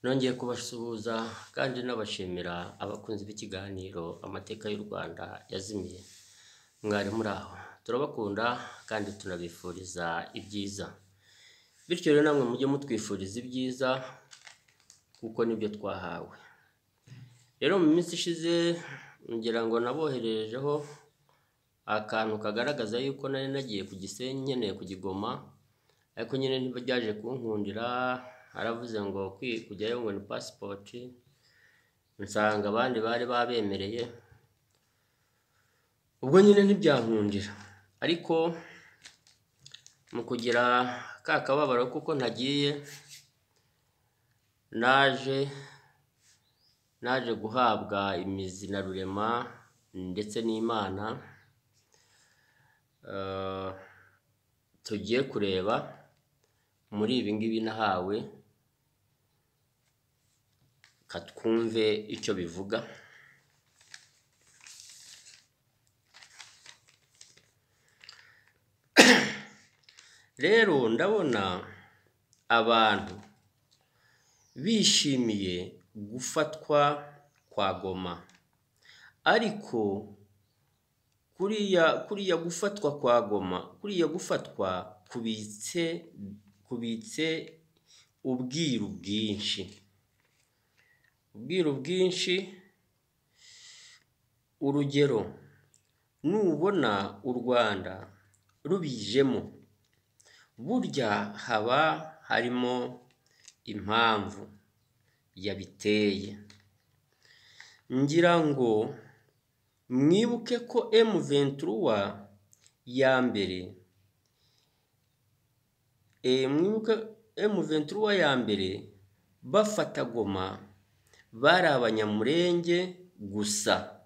Nongeye kubasuhuza kandi nabashimira abakunzi b'ikiganiro Amateka y'u Rwanda yazimiye. Mwari muri aho, turabakunda kandi tunabifuriza ibyiza. Bityo rero namwe mujye mutwifuriza ibyiza kuko nibyo twahawe. Rero mu minsi ishize ngira ngo nabohererejeho akantu kagaragaza yuko nari nagiye ku Gisenyi nkeneye kugigoma, ariko nyine ntibyaje kunkundira. Aravuze ngo kujyayo ngo ni pasipoti, nsanga abandi bari babemereye, ubwo nyine ntibyankundira. Ariko mu kugira ka kababaro kuko ntagiye, naje guhabwa imizi na Rurema ndetse n'Imana. Tugiye kureba muri ibi ngibi nahawe, katwumve icyo bivuga. Rero ndabona abantu bishimiye gufatwa kwa Goma, ariko kuriya gufatwa kwa Goma, kuriya gufatwa kubitse ubwiru bwinshi, ubwiru bwinshi. Urugero, nubona u Rwanda rubijemo, burya haba harimo impamvu yabiteye. Ngira ngo mwibuke ko M23 ya mbere, mwibuke M23 ya mbere bafata Goma bari Abanyamurenge gusa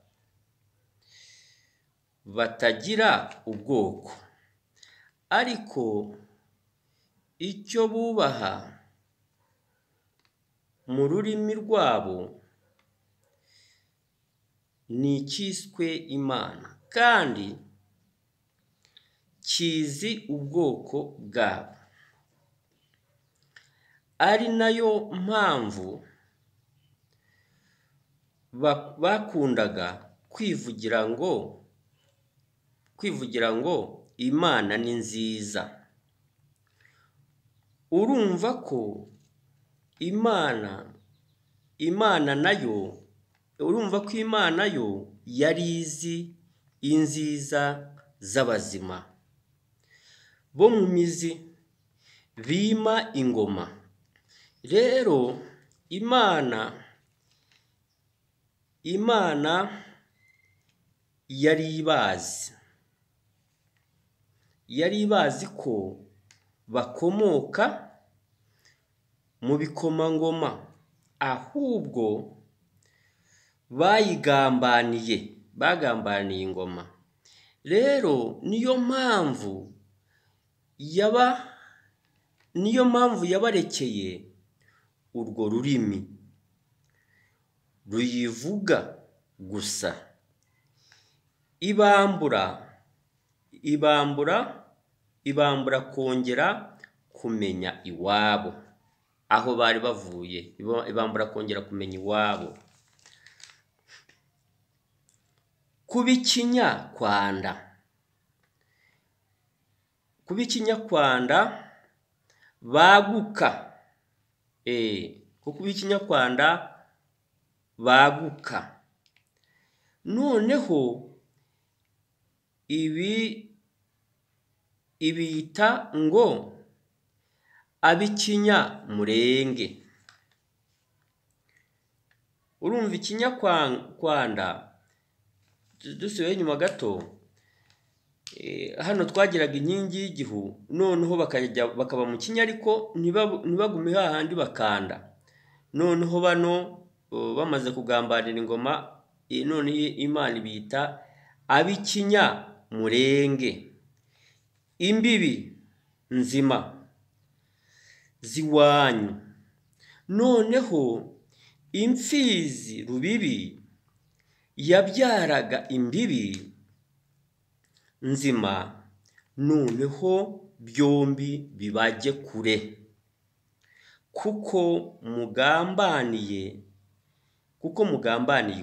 batagira ubwoko, ariko icyo bubaha mu rurimi rwabo ni icyiswe Imana, kandi kizi ubwoko bwabo, ari nayo mpamvu bakundaga kwivugira ngo Imana ni nziza. Urumva ko Imana nayo, urumva ko Imana yo yari izi inziza z'abazima bo mu mizi bima ingoma. Rero Imana yari ibazi ko bakomoka mu bikomangoma, ahubwo bagambaniye ingoma. Rero niyo mpamvu yabarekeye urwo rurimi ruyivuga gusa, ibambura kongera kumenya iwabo aho bari bavuye, ibambura kongera kumenya iwabo. Kubikinyakwanda baguka, kubikinyakwanda baguka. Noneho ibita ngo abikinyamurenge. Urumva ikinyakwanda, dusubiye inyuma gato, hano twagiraga inkingi y'igihu, noneho bakaba mu kinya, ariko ntibagume hahandi bakanda. Noneho bano bamaze kugambanira ingoma, noneho Imana ibita abikinyamurenge. Imbibi nzima ziwanyu. Noneho imfizi rubibi yabyaraga imbibi nzima, noneho byombi bibajye kure. kuko mugambaniye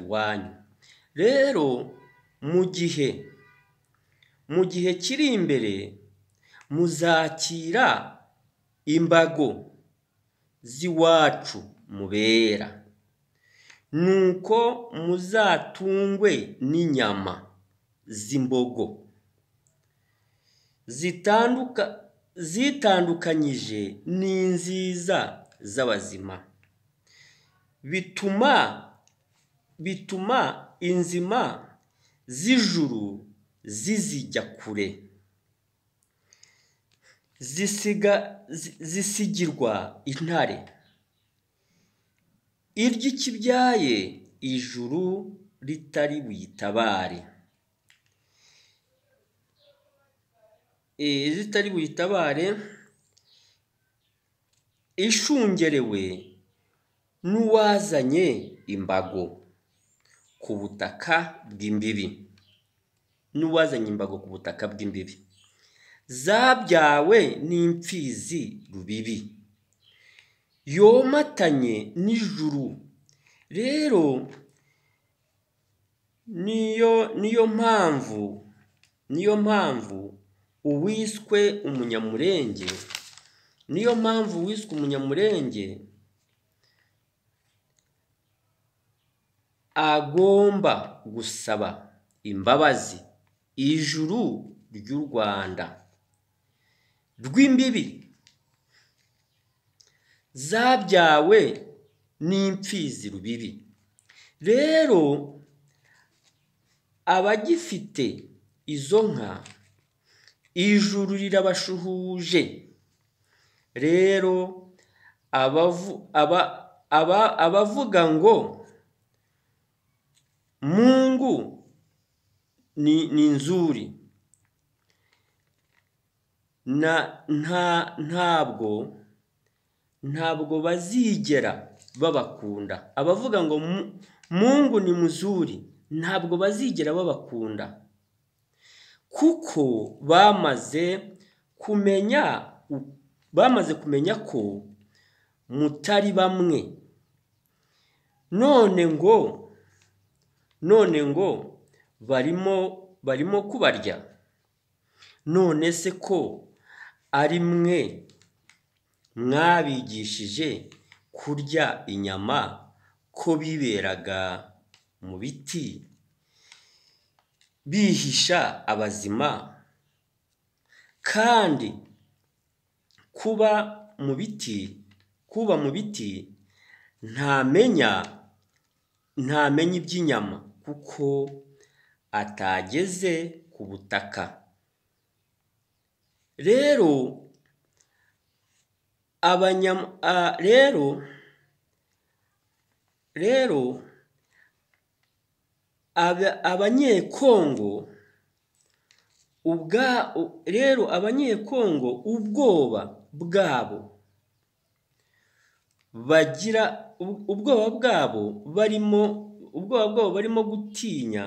iwanyu. Rero mu gihe kiri imbere muzakira imbago z'iwacu mubera, nuko muzatungwe n'inyama z'imbogo zitandukanyije n'inziza z'abazima, bituma inzima z'ijuru zizijya kure, zisigirwa intare irya ikibyaye, ijuru ritari buyitabare, ishungerewe n'uwazanye imbago ku butaka bw'imbibi, zabyawe n'imfizi rubibi yomatanye n'ijuru. Rero niyo mpamvu uwiswe umunyamurenge, agomba gusaba imbabazi ijuru ry'u Rwanda rw'imbibi zabyawe n'imfizi rubibi. Rero abagifite izo nka ijuru rirabashuhuje. Rero abavuga ngo Mungu ni nzuri, ntabwo bazigera babakunda. Abavuga ngo Mungu ni muzuri ntabwo bazigera babakunda, kuko bamaze kumenya ko mutari bamwe. None ngo barimo kubarya. None se ko ari mwe mwabigishije kurya inyama, ko biberaga mu biti bihisha abazima, kandi kuba mu biti ntamenya iby'inyama kuko atageze ku butaka. Rero Abanyekongo ubwoba bwabo bagira ubwoba bwabo barimo gutinya,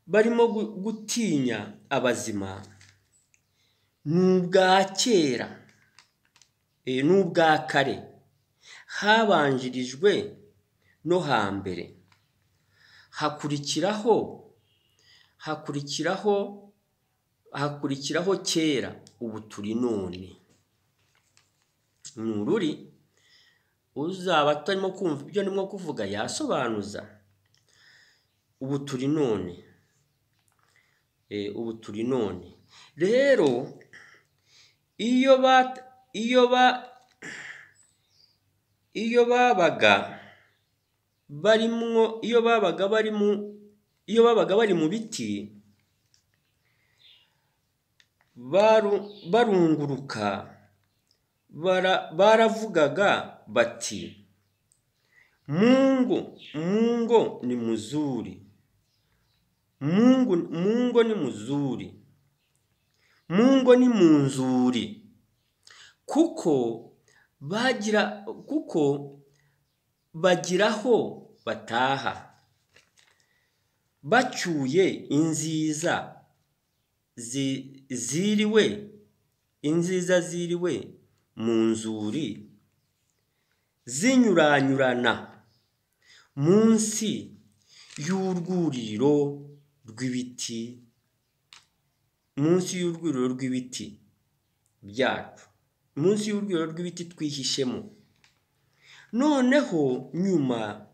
barimo gutinya abazima n'ubwa kera, n'ubwa kare, habanjirijwe no hambere, hakurikiraho kera, ubu turi none. Nururi uzaba atarimo kumva ibyo ndimo kuvuga yasobanuza. Ubu turi none, ubu turi none. Rero iyo babaga bari mu biti barunguruka, baravugaga bati Mungu ni muzuri, Mungu ni muzuri, Mungu ni munzuri, kuko bagiraho bataha bacyuye inziza ziriwe Inziza ziriwe mu nzuri zinyuranyurana munsi y'urwuriro rw'ibiti, munsi y'urwuriro rw'ibiti byacu, munsi y'urwuriro rw'ibiti twihishemo. Noneho nyuma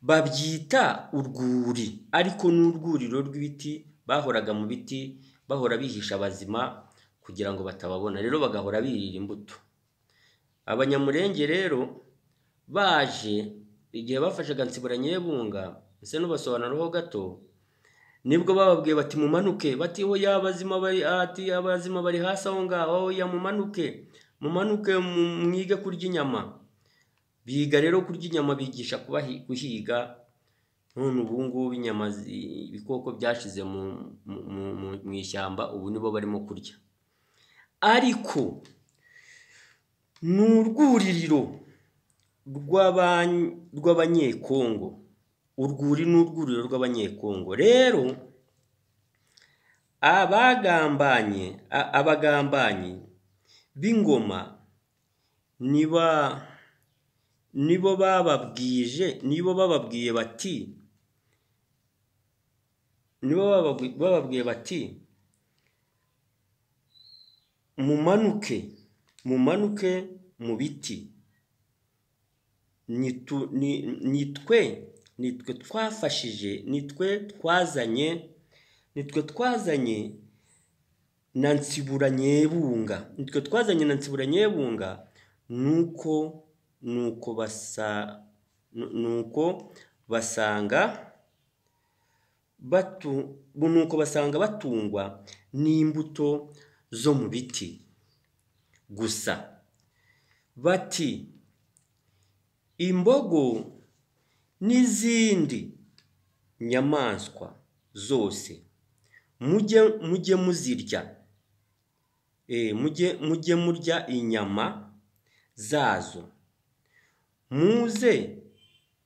babyita urwuri, ariko ni urwuriro rw'ibiti. Bahoraga mu biti, bahora bihisha abazima kugira ngo batababona, rero bagahora birira imbuto. Abanyamurenge rero baje igihe bafashaga Nsibura Nyebunga, ese n'ubasobanuraho gato, nibwo bababwiye bati mumanuke, bati oya abazima bari, ati abazima bari hasi aho ngaho, oya mumanuke, mumanuke mwige kurya inyama. Biga rero kurya inyama, bigisha guhiga. None ubu ngubu inyama ibikoko byashize mu ishyamba, ubu nibo barimo kurya. Ariko ni urwuririro rw'Abanyekongo, urwuri ni urwuriro rw'Abanyekongo. Rero abagambanyi b'ingoma nibo bababwije, nibo bababwiye bati, nibo bababwiye bati mumanuke, mumanuke mu biti, nitwe twafashije, nitwe twazanye na Nsibura Nyebunga, nitwe twazanye na Nsibura Nyebunga. Nuko basanga batungwa n'imbuto zo mu biti gusa. Bati imbogo n'izindi nyamaswa zose mujye muzirya, mujye murya inyama zazo,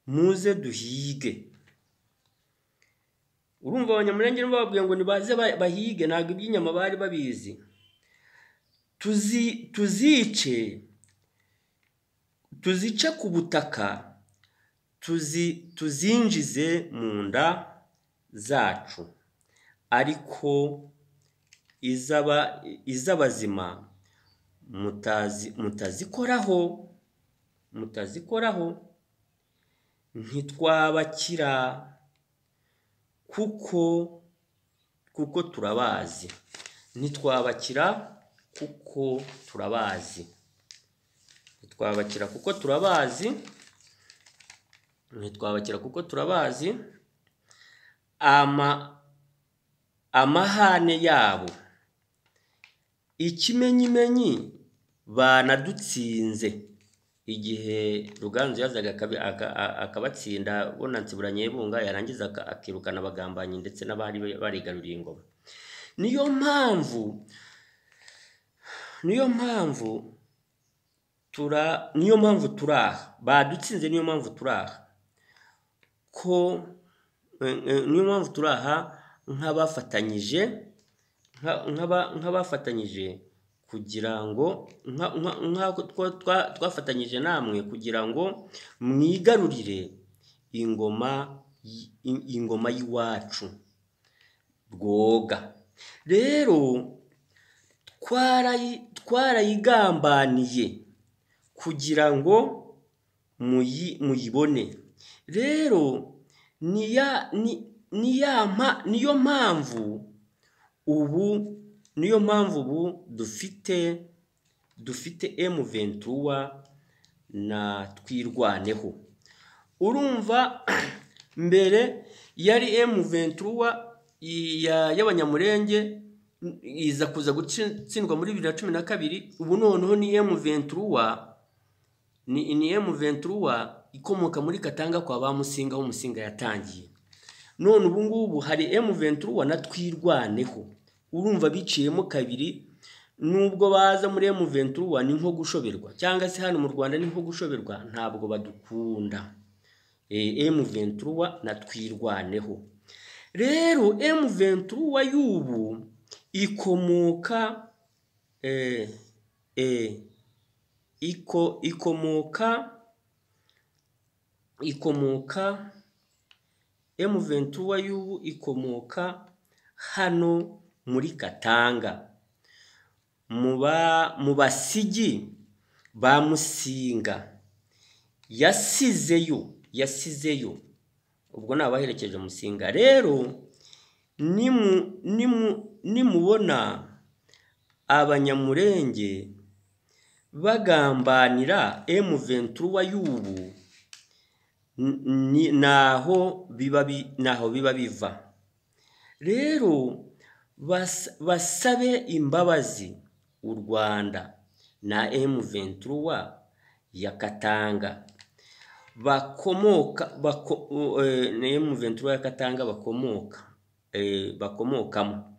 muze duhige. Urumva Abanyamurenge bababwiye ngo nibaze bahige, ntabwo iby'inyama bari babizi. Tuzice ku butaka, tuzinjize mu nda zacu, ariko iz'abazima mutazikoraho, ntitwabakira kuko turabazi, ntitwabakira kuko turabazi, ntitwabakira kuko turabazi, ntitwabakira kuko turabazi. Amahane yabo ikimenyimenyi banadutsinze igihe Ruganzu yazaga akabatsinda bona Nsibura Nyebunga, yarangiza akirukana abagambanyi ndetse n'abari barigaruriye ingoma. Niyo mpamvu turaha badutsinze, niyo mpamvu turaha ko niyo mpamvu turaha nk'abafatanyije kugira ngo twafatanyije namwe kugira ngo mwigarurire ingoma y'iwacu Rwoga. Rero twarayigambaniye kugira ngo muyibone. Rero niyo mpamvu ubu dufite M23 na Twirwaneho. Urumva mbere yari M23 y'Abanyamurenge iza kuza gutsindwa muri 2012, ubu noneho ni M23, ni M23 ikomoka muri Katanga kwa ba Musinga, aho Musinga yatangiye. None ubu ngubu hari M23 na Twirwaneho. Urumva biciyemo kabiri, nubwo baza muri M23 ni nko gushoberwa, cyangwa se hano mu Rwanda ni nko gushoberwa, ntabwo badukunda. M23 na Twirwaneho. Rero M23 y'ubu ikomoka eh, eh, iko ikomoka ikomoka M23 y'ubu ikomoka hano muri Katanga mu Basigi ba Musinga. Yasizeyo ubwo nabaherekeje Musinga. Rero nimubona Abanyamurenge bagambanira M23 y'ubu, naho biba biva. Rero basabe imbabazi u Rwanda na M23 ya Katanga bakomoka na M23 ya Katanga bakomokamo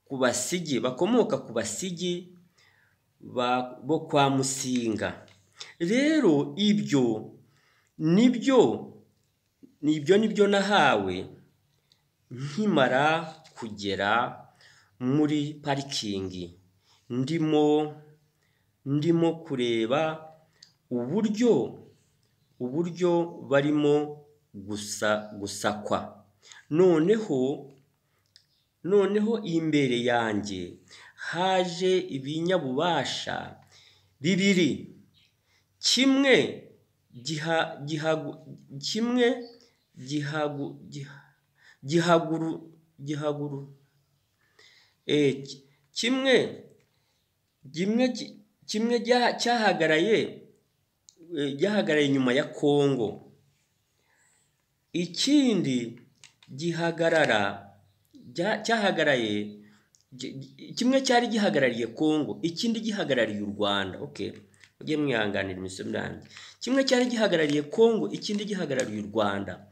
ku Basigi, bakomoka ku Basigi bo kwa Musinga. Rero ibyo nibyo nahawe nkimara kugera muri parikingi. Ndimo kureba uburyo barimo gusakwa. Noneho imbere yanjye haje ibinyabubasha bibiri, kimwe cyahagaraye inyuma ya Kongo, ikindi cyahagaraye kimwe cyari gihagarariye Kongo, ikindi gihagarariye u Rwanda. Okay, mujye mwihanganira imisoro yanjye. Kimwe cyari gihagarariye Kongo, ikindi gihagarariye u Rwanda.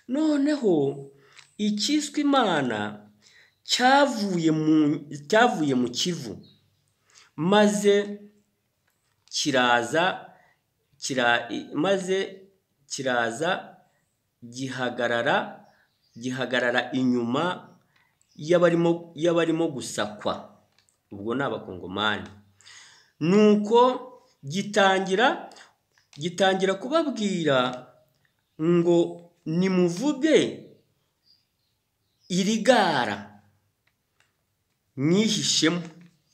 Noneho ikiswe Imana cyavuye mu Kivu, maze kiraza gihagarara inyuma y'abarimo gusakwa, ubwo ni Abakongomani. Nuko gitangira kubabwira ngo nimuvuge irigara mwihishemo,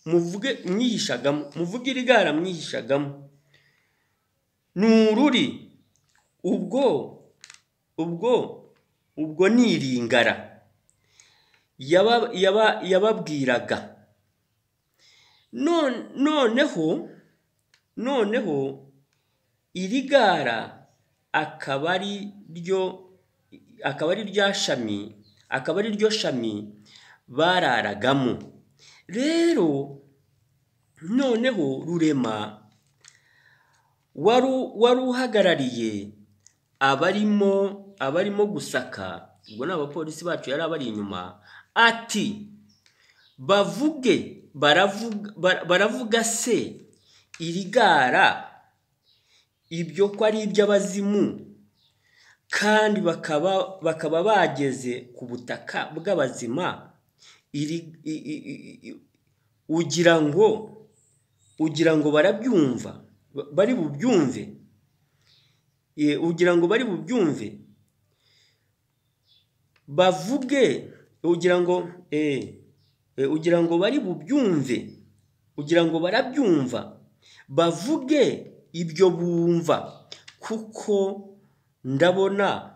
muvuge mwihishagamo, muvuge irigara mwihishagamo nururi, ubwo niringara yababwiraga. Noneho irigara akaba ari ryo shami bararagamo. Rero noneho Rurema wari uhagarariye abarimo gusaka, ubwo n'abapolisi bacu yari abari inyuma, ati bavuge baravuga se irigara ibyo ko ari iby'abazimu, kandi bakaba bageze ku butaka bw'abazima, ugira ngo barabyumva, bari bubyumve, ugira ngo bari bubyumve, bavuge, ugira ngo bari bubyumve, ugira ngo barabyumva, bavuge ibyo bumva, kuko ndabona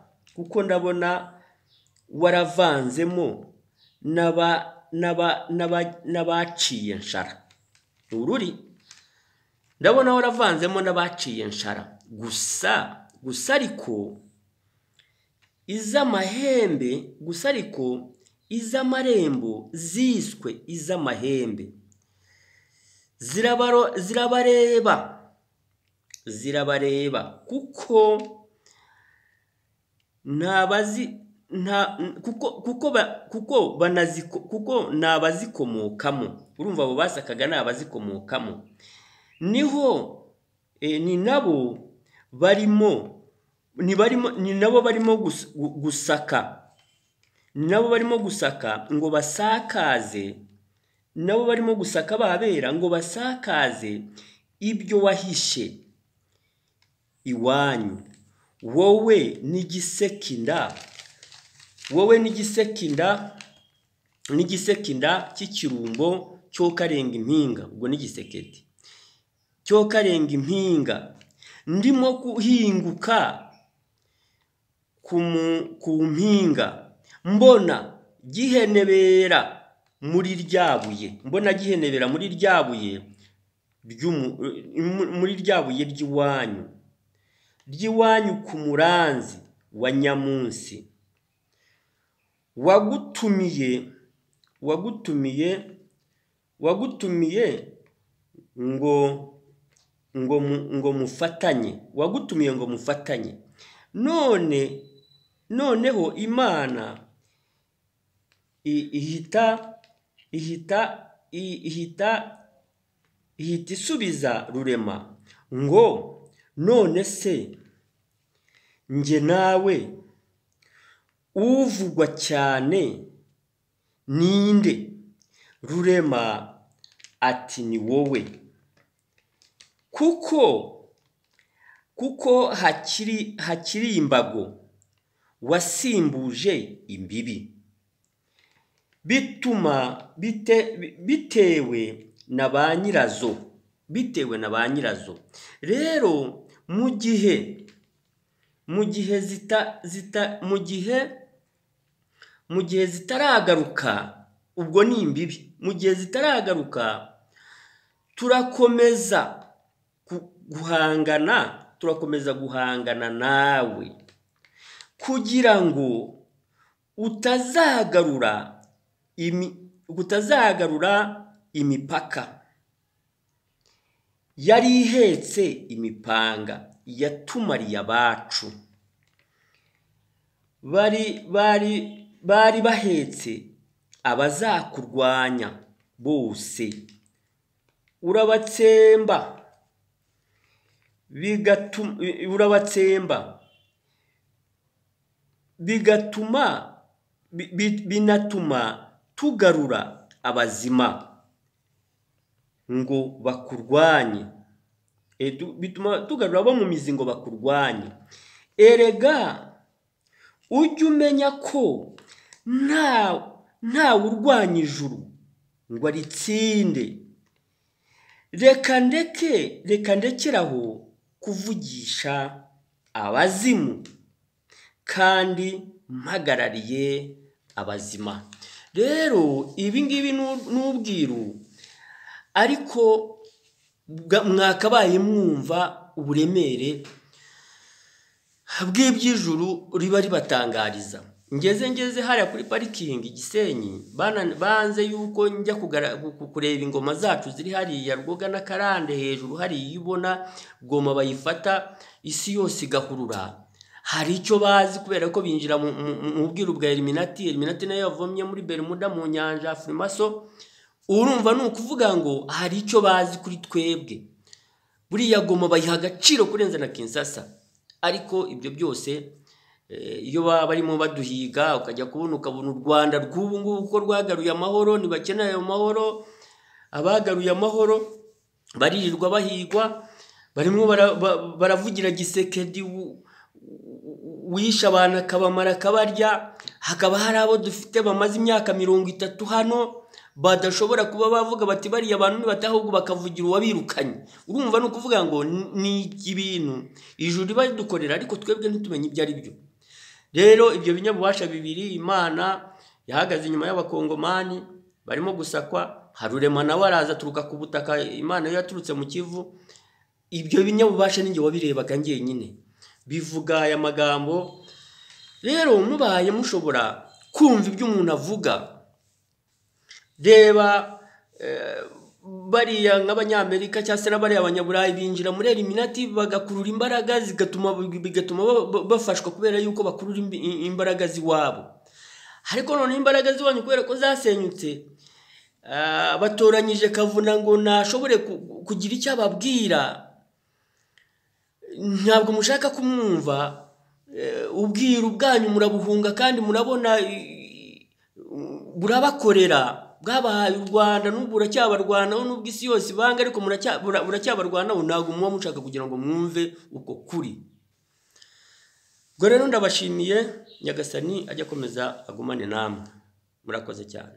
waravanzemo n'abaciye nshara. Ururi ndabona waravanzemo n'abaciye nshara gusa ariko iz'amahembe, gusa ariko iz'amarembo ziswe iz'amahembe zirabareba kuko kuko nabazikomokamo. Urumva abo basakaga nabazikomokamo, niho ni nabo barimo gusaka, ni nabo barimo gusaka ngo basakaze Nabo barimo gusaka babera ngo basakaze ibyo wahishe iwanyu, wowe n'igisekinda, wowe n'igisekinda cy'ikirumbo cyo karenga impinga. Ubwo n'igisekedi cyo karenga impinga. Ndimo guhinguka ku mpinga, mbona gihenebera muri ryabuye, mbona gihenebera muri ryabuye muri ryabuye ry'iwanyu ku muranzi wa Nyamunsi. Wagutumiye ngo ngo mufatanye, wagutumiye ngo mufatanye. None noneho Imana ihita isubiza Rurema ngo none se njye nawe uvugwa cyane ninde? Rurema ati ni wowe, kuko hakiri imbago wasimbuje imbibi, bituma bitewe na ba nyirazo, bitewe na ba nyirazo. Rero mu gihe zitaragaruka, ubwo ni imbibi, mu gihe zitaragaruka turakomeza guhangana, turakomeza guhangana nawe kugira ngo utazagarura imipaka yari ihetse imipanga yatumariye abacu, bari bahetse abazakurwanya bose, urabatsemba bigatuma binatuma tugarura abazima ngo bakurwanye, bituma tugarura abo mu mizi ngo bakurwanye. Erega ujye umenya ko nta urwanya ijuru ngo aritsinde. Reka ndekeraho kuvugisha abazimu kandi mpagarariye abazima. Rero ibi ngibi n'ubwiru, ariko mwakabaye mwumva uburemere bw'iby'ijuru riba ribatangariza. Ngeze hariya kuri parikingi Gisenyi, banze yuko njya kureba ingoma zacu ziri hariya Rwoga na Karande hejuru hariya, iyo ubona Goma bayifata isi yose igahurura. Hari icyo bazi kubera ko binjira mu bwiru bwa Eliminati, Eliminati nayo yavomye muri Bermuda mu nyanja Frimaso. Urumva ni ukuvuga ngo hari icyo bazi kuri twebwe. Buriya Goma bayiha agaciro kurenza na Kinshasa. Ariko ibyo byose iyo baba barimo baduhiga, ukajya kubona ukabona u Rwanda rw'ubu ngubu ko rwagaruye amahoro, ntibakeneye ayo mahoro. Abagaruye amahoro baririrwa bahigwa, barimo baravugira Gisekedi wishe abantu akabamara akabarya. Hakaba hari abo dufite bamaze imyaka 30 hano badashobora kuba bavuga bati bariya abantu nibataha, ahubwo bakavugira uwabirukanye. Urumva ni ukuvuga ngo ni ibintu ijuru riba ridukorera, ariko twebwe ntitumenye ibyo ari byo. Rero ibyo binyabubasha bibiri, Imana yahagaze inyuma y'abakongomani barimo gusakwa, Harurema nawe araza aturuka ku butaka, Imana yo yaturutse mu Kivu. Ibyo binyabubasha ninjye wabirebaga njyenyine bivuga aya magambo. Rero mubaye mushobora kumva ibyo umuntu avuga. Reba bariya nk'abanyamerika cyangwa se n'abariya abanyaburayi binjira muri Eliminati bagakurura imbaraga bigatuma bafashwa kubera yuko bakurura imbaraga z'iwabo. Ariko none imbaraga z'iwanyu kubera ko zasenyutse, batoranyije Kavuna ngo nashobore kugira icyo ababwira, ntabwo mushaka kumwumva. Ubwiru bwanyu murabuhunga kandi murabona burabakorera. Bwabahaye u Rwanda, n'ubu buracyabarwanaho, n'ubwo isi yose ibanga, ariko buracyabarwanaho. Ntabwo muba mushaka kugira ngo mwumve uko kuri. Ubwo rero ndabashimiye, Nyagasani ajya akomeza agumane namwe. Murakoze cyane.